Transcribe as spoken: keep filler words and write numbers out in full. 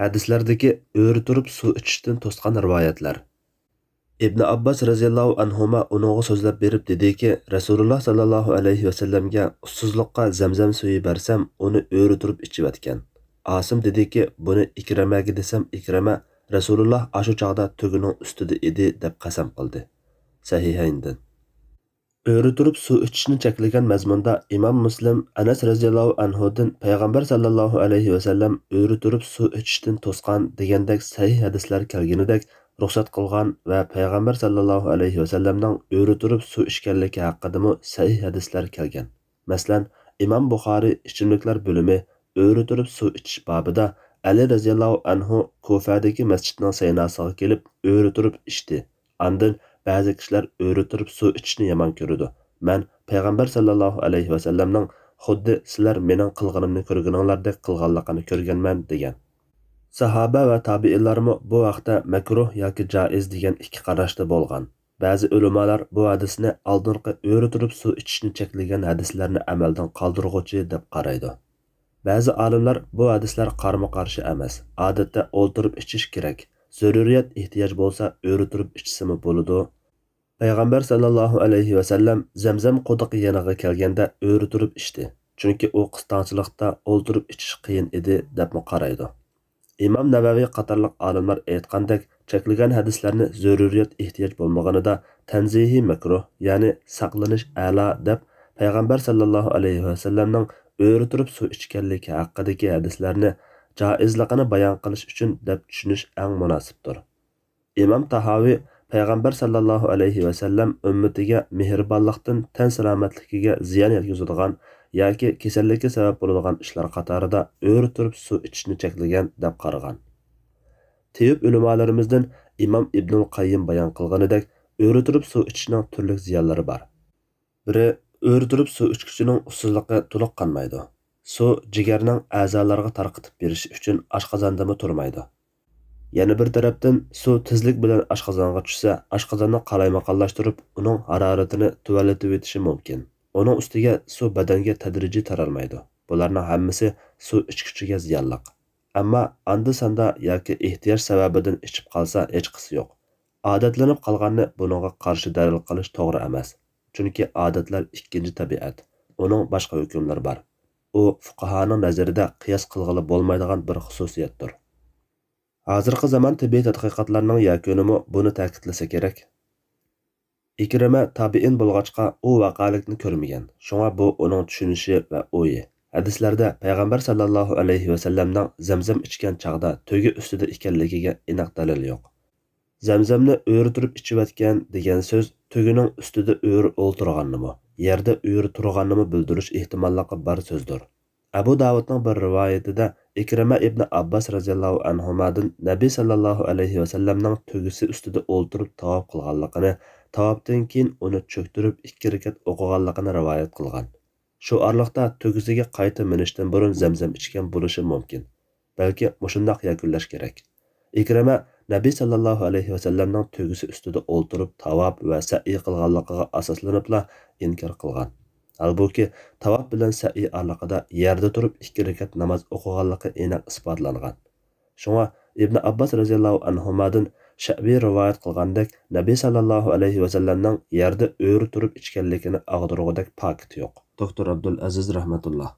ھەدىسلەردىكى ئۆرە تۇرۇپ سۇ ئىچىشتىن توسقان رىۋايەتلەر. ئىبن ئابباس رەزىياللاھۇ ئەنھۇما ئۇنىڭغا سۆزلەپ بېرىپ دېدىكى، رەسۇلۇللا ساللاللاھۇ ئەلەيھى ۋەسەللەمگە ئۇسسۇزلۇققا زەمزەم سۈيى بەرسەم، ئۇنى ئۆرە تۇرۇپ ئىچىۋەتكەن. ئاسىم دېدىكى، بۇنى ئىكرىمەگە دېسەم، ئىكرىمە، رەسۇلۇللا ئاشۇ چاغدا تۆگىنىڭ ئۈستىدە ئىدى، دەپ قەسەم قىلدى. سەھىھەيندىن. ئۆرە تۇرۇپ سۇ ئىچىشنى چەكلىگەن مەزمۇندا ئىمام مۇسلىم ئەنەس رەزىياللاھۇ ئەنھۇدىن پەيغەمبەر ساللاللاھۇ ئەلەيھى ۋەسەللەم ئۆرە تۇرۇپ سۇ ئىچىشتىن توسقان دېگەندەك سەھىھ ھەدىسلەر كەلگىنىدەك رۇخسەت قىلغان ۋە پەيغەمبەر ساللاللاھۇ ئەلەيھى ۋەسەللەمنىڭ ئۆرە تۇرۇپ سۇ ئىچكەنلىكى ھەققىدىمۇ سەھىھ ھەدىسلەر كەلگەن. مەسىلەن، ئىمام بۇخارىي ئىچىملىكلەر بۆلۈمى ئۆرە تۇرۇپ سۇ ئىچىش بابىدا ئەلى رەزىياللاھۇ ئەنھۇ كۇفەدىكى مەسچىتنىڭ سەيناسىغا كېلىپ ئۆرە تۇرۇپ ئىچتى. ئاندىن بەزى كىشىلەر ئۆرە تۇرۇپ سۇ ئىچىشنى يامان كۆرىدۇ. مەن پەيغەمبەر ساللاللاھۇ ئەلەيھى ۋەسەللەمنىڭ خۇددى سىلەر مېنىڭ قىلغىنىمنى كۆرگىنىڭلاردەك قىلغانلىقىنى كۆرگەنمەن، دېگەن. ساھابە ۋە تابىئىنلارمۇ بۇ ھەقتە مەكرۇھ ياكى جائىز دېگەن ئىككى قاراشتا بولغان. بەزى ئۆلىمالار بۇ ھەدىسنى ئالدىنقى ئۆرە تۇرۇپ سۇ ئىچىشنى چەكلىگەن ھەدىسلەرنى ئەمەلدىن قالدۇرغۇچى دەپ قارايدۇ. بەزى ئالىملار بۇ ھەدىسلەر قارىمۇ قارشى ئەمەس، ئادەتتە ئولتۇرۇپ ئىچىش كېرەك، زۆرۈرىيەت ئېھتىياج بولسا ئۆرە تۇرۇپ ئىچسىمۇ بولىدۇ. پەيغەمبەر ساللاللاھۇ ئەلەيھى ۋەسەللەم زەمزەم قۇدۇقى يېنىغا كەلگەندە ئۆرە تۇرۇپ ئىچتى، چۈنكى ئۇ قىستاڭچىلىقتا ئولتۇرۇپ ئىچىش قىيىن ئىدى، دەپمۇ قارايدۇ. ئىمام نەۋەۋى قاتارلىق ئالىملار ئېيتقاندەك، چەكلىگەن ھەدىسلەرنى زۆرۈرىيەت ئېھتىياج بولمىغىنىدا تەنزىھى مەكرۇھ، يەنى ساقلىنىش ئەلا دەپ، پەيغەمبەر ساللاللاھۇ ئەلەيھى ۋەسەللەمنىڭ ئۆرە تۇرۇپ سۇ ئىچكەنلىكى ھەققىدىكى ھەدىسلەرنى جائىزلىقىنى بايان قىلىش ئۈچۈن دەپ چۈشىنىش ئەڭ مۇناسىپتۇر. ئىمام تاھاۋى پەيغەمبەر ساللاللاھۇ ئەلەيھى ۋەسەللەم ئۈممىتىگە مېھرىبانلىقتىن تەن سالامەتلىكىگە زىيان يەتكۈزىدىغان ياكى كېسەللىككە سەۋەب بولىدىغان ئىشلار قاتارىدا ئۆرە تۇرۇپ سۇ ئىچىشنى چەكلىگەن دەپ قارىغان. تېۋىپ ئۆلىمالىرىمىزدىن ئىمام ئىبنۇل قەييىم بايان قىلغىنىدەك، ئۆرە تۇرۇپ سۇ ئىچىشنىڭ تۈرلۈك زىيانلىرى بار. بىرى، ئۆرە تۇرۇپ سۇ ئىچكۈچىنىڭ ئۇسسۇزلۇقى تولۇق قانمايدۇ. سۇ جىگەرنىڭ ئەزالارغا تارقىتىپ بېرىشى ئۈچۈن ئاشقازاندىمۇ تۇرمايدۇ. يەنە بىر تەرەپتىن، سۇ تېزلىك بىلەن ئاشقازانغا چۈشسە، ئاشقازاننى قالايمىقانلاشتۇرۇپ، ئۇنىڭ ھارارىتىنى تۆۋەنلىتىۋېتىشى مۇمكىن. ئۇنىڭ ئۈستىگە سۇ بەدەنگە تەدرىجىي تارالمايدۇ. بۇلارنىڭ ھەممىسى سۇ ئىچكۈچىگە زىيانلىق. ئەمما ئاندا-ساندا ياكى ئېھتىياج سەۋەبىدىن ئىچىپ قالسا، ھېچقىسى يوق. ئادەتلىنىپ قالغاننى بۇنىڭغا قارشى دەلىل قىلىش توغرا ئەمەس. چۈنكى ئادەتلەر ئىككىنچى تەبىئەت، ئۇنىڭ باشقا ھۆكۈملىرى بار. ئۇ فۇقاھانىڭ نەزىرىدە قىياس قىلغىلى بولمايدىغان بىر خۇسۇسىيەتتۇر. ھازىرقى زامان تېببىي تەتقىقاتلارنىڭ يەكۈنىمۇ بۇنى تەكىتلىسە كېرەك. ئىكرىمە تابىئىن بولغاچقا، ئۇ ۋەقەلىكنى كۆرمىگەن، شۇڭا بۇ ئۇنىڭ چۈشىنىشى ۋە ئويى. ھەدىسلەردە پەيغەمبەر ساللاللاھۇ ئەلەيھى ۋەسەللەمنىڭ زەمزەم ئىچكەن چاغدا تۆگە ئۈستىدە ئىكەنلىكىگە ئېنىق دەلىل يوق. زەمزەمنى ئۆرە تۇرۇپ ئىچىۋەتكەن دېگەن سۆز تۆگىنىڭ ئۈستىدە ئۆرە ئولتۇرغاننىمۇ، يەردە ئۆرە تۇرغاننىمۇ بىلدۈرۈش ئېھتىماللىقى بار سۆزدۇر. ئەبۇ داۋۇتنىڭ بىر رىۋايىتىدە ئىكرىمە ئىبنى ئابباس رەزىياللاھۇ ئەنھۇمادىن نەبى ساللاللاھۇ ئەلەيھى ۋەسەللەمنىڭ تۆگىسى ئۈستىدە ئولتۇرۇپ تاۋاپ قىلغانلىقىنى، تاۋاپتىن كېيىن ئۇنى چۆكتۈرۈپ ئىككى رەكەت ئوقۇغانلىقىنى رىۋايەت قىلغان. شۇ ئارىلىقتا تۆگىسىگە قايتا مېنىشتىن بۇرۇن زەمزەم ئىچكەن بولۇشى مۇمكىن. بەلكى مۇشۇنداق يەكۈنلەش كېرەك. ئىكرىمە نەبى ساللاللاھۇ ئەلەيھى ۋەسەللەمنىڭ تۆگىسى ئۈستىدە ئولتۇرۇپ تاۋاپ ۋە سەئيى قىلغانلىقىغا ئاساسلىنىپلا ئىنكار قىلغان. ھالبۇكى، تاۋاپ بىلەن سەئيى ئارىلىقىدا يەردە تۇرۇپ ئىككى رەكەت ناماز ئوقۇغانلىقى ئېنىق ئىسپاتلانغان. شۇڭا ئىبنى ئابباس رەزىياللاھۇ ئەنھۇمادىن شەئبى رىۋايەت قىلغاندەك، نەبى ساللاللاھۇ ئەلەيھى ۋەسەللەمنىڭ يەردە ئۆرە تۇرۇپ ئىچكەنلىكىنى ئاغدۇرغۇدەك پاكىت يوق. دوكتور ئابدۇلئەزىز رەھمەتۇللا.